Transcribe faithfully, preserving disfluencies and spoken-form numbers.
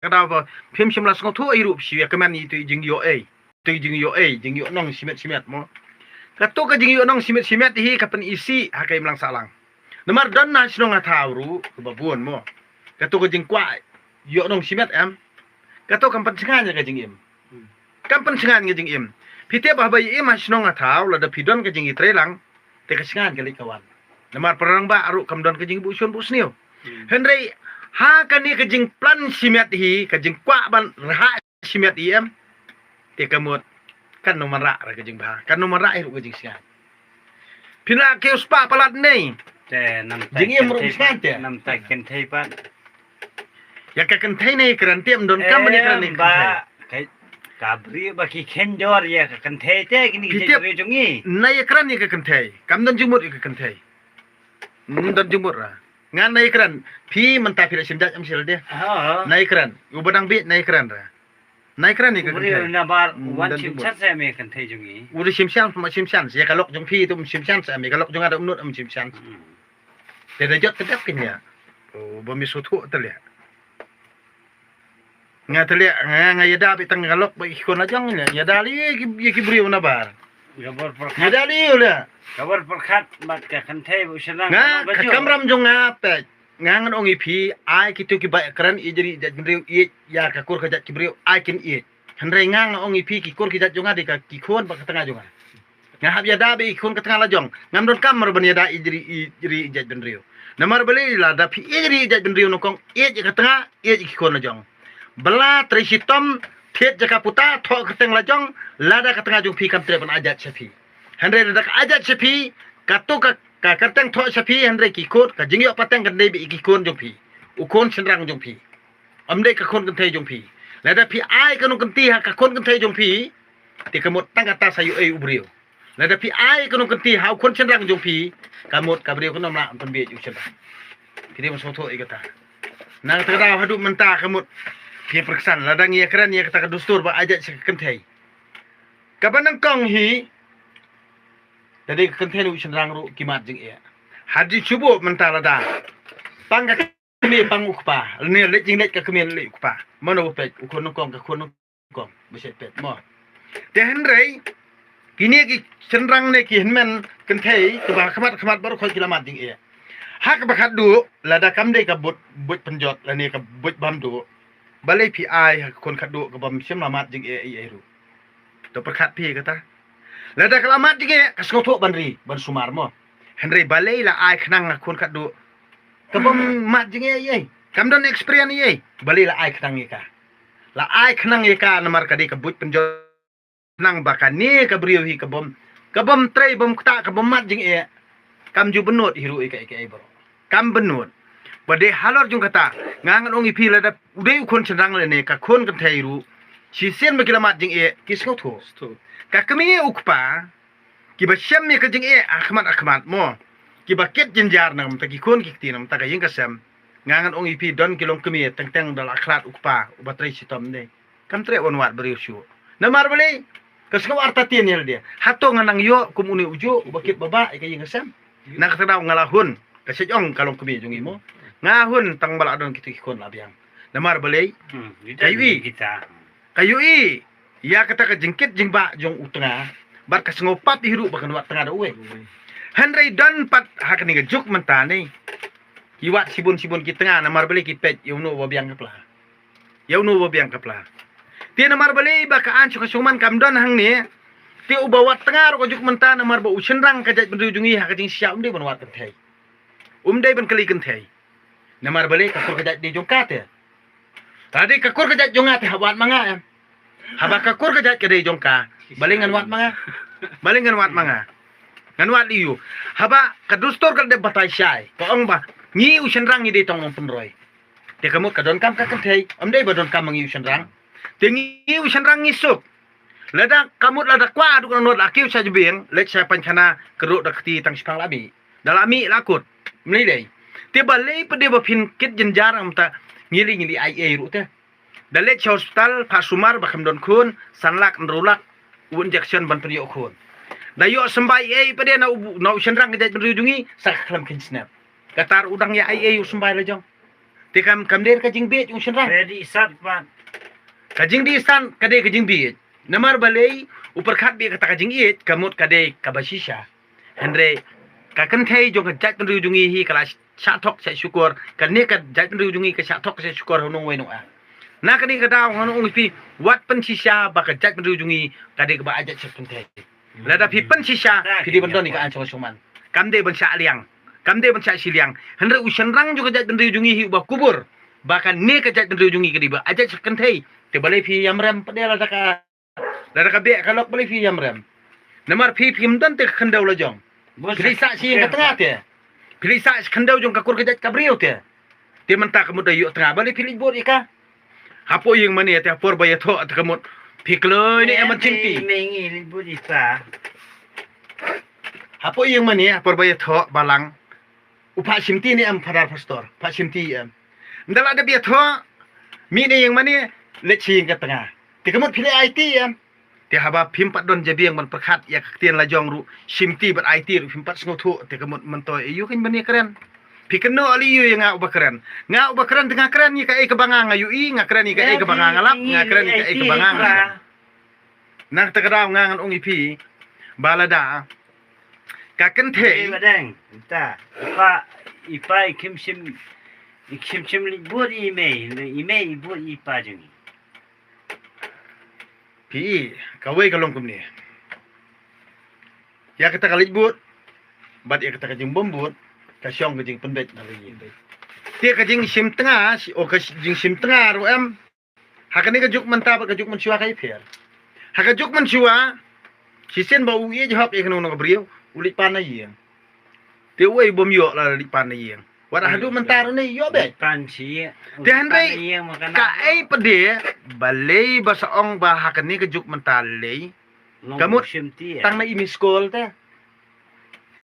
Ka daw ba phim shym la sngewthuh hi ruh, phi shu ïa kmen ïa itu i jingïoh ei. Itu i jingïoh ei, jingïoh nong shimet shimet mo. Kato ka jingïoh nong shimet shimet hi ka pyni shi ha ka imlang sahlang. Namar don na shnong ha thaw ruh kaba bun mo. Kato ka jingkwah ïoh nong shimet em. Kato kam pynshngaiñ ïa ka jingim. Kam pynshngaiñ ïa ka jingim. Phi tip ba haba ïa im ha shnong ha thaw lada phi don ka jingïatreilang, te ka shngaiñ ka leit ka wan. Namar pyrshang ba ruh kam don ka jingbuh shun buh sniew. Hynrei ha kane ka jingplan shimet hi, ka jingkwah ban rhah shimet hi em. Te ka mut kan nang marah ra ka jingbha, kan nang marah hi ruh ka jingshngaiñ. Phi na kiew spah palat nei. Te nam tai Jingim ruh kynthei shngaiñ pat, te. Nam tai kynthei pat. Ïa ka kynthei nei kren te, ym don kam ban ïa kren nei kynthei. Ka briew ba ki kynjor ïa ka kynthei te kine ki jait briew jong ngi. Na ïa kren ïa ka kynthei. Kam don jingmut ïa ka kynthei. Ym don jingmut ra. Ngan na ïa kren. Phi mynta phi la shim jait em shisha de. Na ïa kren. Uba dang bieit na ïa kren ra. Na ïa kren ïa ka kynthei. Ym don jingmut. U da shim shan sa em ïa ka lok jong phi, te um shim shan sa em ïa ka lok jong nga, te um nud em shim shan. Te da jot te dep kynja. Uba mi sngewthuh te leh. Nga te leh, nga, nga ïada beit tang ka lok bad ki khun la jong, nga ïada leh ïa ki, ïa ki briew na bar. Nga ïada leh ïa u leh. Ka bor pyrkhat bad ka kynthei ba u shynrang. Nga, ka kamram jong nga peit. Nga ngan ong ïa phi, ai kito kiba kren ïeit jri ïeit jaitbynriew, ïeit ïa ka kur ka jait ki briew, ai kin ïeit. Hynrei nga nga ong ïa phi, ki kur ki jait jong nga dei ka ki khun bad ka tnga jong nga. Nga hap ïada bad ki khun ka tnga la jong. Ngam donkam mar ban ïada ïeit jri ïeit jri ïeit jaitbynriew. Namar balei lada phi ïeit jri ïeit jaitbynriew nyngkong, ïeit ïa ka tnga, ïeit ïa ki khun la jong. Ba la trei shitom, thied jaka puta, thoh kyrteng la jong, lada ka tnga jong phi kam treh ban ai jait sha phi. Hynrei lada ka ai jait sha phi, kato ka, ka kyrteng thoh sha phi, hynrei ki khun, ka jingïoh pateng kan dei bad ïa ki khun jong phi. U khun shynrang jong phi. Ym dei ka khun kynthei jong phi. Lada phi ai ka nongkynti ha ka khun kynthei jong phi, te ka mut tang kata sa ïoh ei u briew. Lada phi ai ka nongkynti ha u khun shynrang jong phi, ka mut ka briew kan ym lah ban pynbieit u shynrang. Phi dei ban sngewthuh ïa kata. Na kata ka daw haduh mynta ka mut phi pyrkhat lada ngi ïa kren ïa kata ka dustur ba ai jait sha ka kynthei. Kaba nyngkong hi, lada dei ka kynthei ne u shynrang ruh ki mad jingeh. Hadien shuh mynta lada pang ka kmie pang u kpa, lane leit jingleit ka kmie leit u kpa. Mano ba peit, u khun nyngkong, ka khun nyngkong ba shet peit mo. Te hynrei kine ki shynrang ne ki hynmen kynthei kiba khmat khmat baroh khoit ki la mad jingeh. Ha kaba khatduh, lada kam dei ka buit, buit pynjot lane ka buit bam duh, balei phi ai ha ka khun khatduh kaba ym shym la mad jingeh ei ei ruh? To pyrkhat phi kata. Lada ka la mad jingeh, ka sngewthuh ban ri ban sumar mo. Hynrei balei la ai khnang ha ka khun khatduh kaba ym mad jingeh ei ei, kam don experience ei ei, balei la ai khnang ïa ka? La ai khnang ïa ka namar ka dei ka buit pynjot, khnang ba kane ka briew hi ka bym, ka bym trei, bym ktah, ka bym mad jingeh. Kam ju bynnud hi ruh ïa kaei kaei baroh. Kam bynnud. Ba dei halor jong kata, nga ngan ong ïa phi, lada u dei u khun shynrang lane ka khun kynthei ruh, shisien ba ki la mad jingeh ki sngewthuh. Ka kmie u kpa kiba shem ïa ka jingeh ha khmat ha khmat mo, kiba kit jynjar na ka bynta ki khun ki kti, na ka bynta ka ïing ka sem. Nga ngan ong ïa phi, don ki longkmie teng teng da la khlad u kpa uba trei shitom ne, kam treh wan wad briew shuh. Namar balei? Ka sngew artatien ïa lade. Hato nga nang ïoh kum une u juh uba kit ba bah ïa ka ïing ka sem? Na kata ka daw nga la hun, ka shait ong ka longkmie jong ngi mo. Nga hun tang ba la don kito ki khun la biang. Namar balei? Ka ïohi, ka ïohi ïa kata ka jingkit jingbah jong u tnga bad ka sngew pap hi ruh ba kan wad tnga da uwei. Hynrei don pat ha kane ka juk mynta ne, ki wad shibun shibun ki tnga, namar balei? Ki peit ïa uno uba biang ka pla. Ïa uno uba biang ka pla. Te namar balei ba ka aiñ sha ka shongman kam don hangne? Te uba wad tnga ruh ka juk mynta, namar ba u shynrang ka jaitbynriew jong ngi ha ka jingshisha um dei ban wad kynthei. Um dei ban kylli kynthei. Namar balei? Ka kur ka jait dei jong ka te. Lada dei ka kur ka jait jong nga te hap wad ma nga em. Haba ka kur ka jait ka dei jong ka, balei ngan wad ma nga? Balei ngan wad ma nga? Ngan wad ïa u. Haba ka dustur ka dep batai shai, ka ong ba ngi u shynrang ngi dei tang nongpynroi. Te ka mut ka donkam ka kynthei, ym dei ba donkam ma ngi u shynrang. Te ngi u shynrang ngi suk. Lada ka mut lada kwah duk nang nud la kiew sha jabieng, leit sha paiñkhana, kyrduh da kti tang shipang la mih. Da la mih la kut. Ym lei lei. Te balei pat de ba phin kit jynjar, mynta ngi lei ngi lei ai ei ruh te. Da leit sha hospital, phah sumar ba kam don khun, san lak, hynriew lak u injection ban pynïoh khun. Da ïoh symbai ei pat de na u, na u shynrang ka jaitbynriew jong ngi, sa ka khlem kheiñ snep. Kata ruh u dang ïa ai ei u symbai la jong. Te kam kam dei ka jingbieit u shynrang. Ready sat pat. Ka jingdih san ka dei ka jingbieit. Namar balei u pyrkhat beit kata ka jingbieit ka mut ka dei kaba shisha. Hynrei ka kynthei jong ka jaitbynriew jong ngi hi ka la shah thok shah shukor, kane ka jaitbynriew jong ngi ka shah thok shah shukor ha u nongwei nongah. Na kane ka daw ngan ong ïa phi, wat pynshisha ba ka jaitbynriew jong ngi ka dei kaba ajaid sha kynthei. Lada phi pynshisha phi dei ban don ïa ka ain shong shong man. Kam dei ban shah liang, kam dei ban shah shiliang. Hynrei u shynrang jong ka jaitbynriew jong ngi hi uba kubur ba kane ka jaitbynriew jong ngi ka dei ba ajaid sha kynthei. Te balei phi ïam rem pat de lada ka Lada ka beh ka lok balei phi ïam rem. Namar phi phim don te ka khyndew la jong. Phi leit sah shi ïing ka tnga te. Phi leit sah shi khyndew jong ka kur ka jait ka briew te. Te mynta ka mut da ïoh tnga balei phi leit bud ïa ka. Hapoh ïing mane te ha por ba ïathoh te ka mut phi kloi ne em ban shimti. Hapoh ïing mane ha por ba ïathoh balang. U phah shimti ne em, Father Pastor? Phah shimti em. Nda la dep ïathoh, mih na ïing mane, leit sha ïing ka tnga. Te ka mut phi leit aiti em. Te haba phim pat don jabieng ban pyrkhat ïa ka ktien la jong ruh, shimti bad aiti ruh phim pat sngewthuh, te ka mut mynta ïa u kein ban ïakren. Phi kynnoh ali ïa nga uba kren. Nga uba kren te nga kren ïa kaei kaba nga nga ïohi, nga kren ïa kaei kaba nga nga lap, nga kren ïa kaei kaba nga nga sngap. Na kata ka daw nga ngan ong ïa phi ba lada ka kynthei. Ba dang ta pa i pa i kim shim, i kim shim leit bud i mei, i mei i bud i pa jong i. Phi i kawei ka long kumne. Ïa kata ka leit bud bad ïa kata ka jingbym bud ka shong ka jingpynbeit na ri. Te ka jingshim tnga, o ka jingshim tnga ruh em. Ha kane ka juk mynta bad ka juk mynshuwa ka ïapher. Ha ka juk mynshuwa shisien ba u ïeit hok ïa kano kano ka briew u leit pan na ïing. Te uei bym ïoh la leit pan na ïing. Wat haduh mynta ruh ne ïoh beit. Te hynrei kaei pat de balei ba sa ong ba ha kane ka juk mynta lei. Ka mut tang na i miss call te.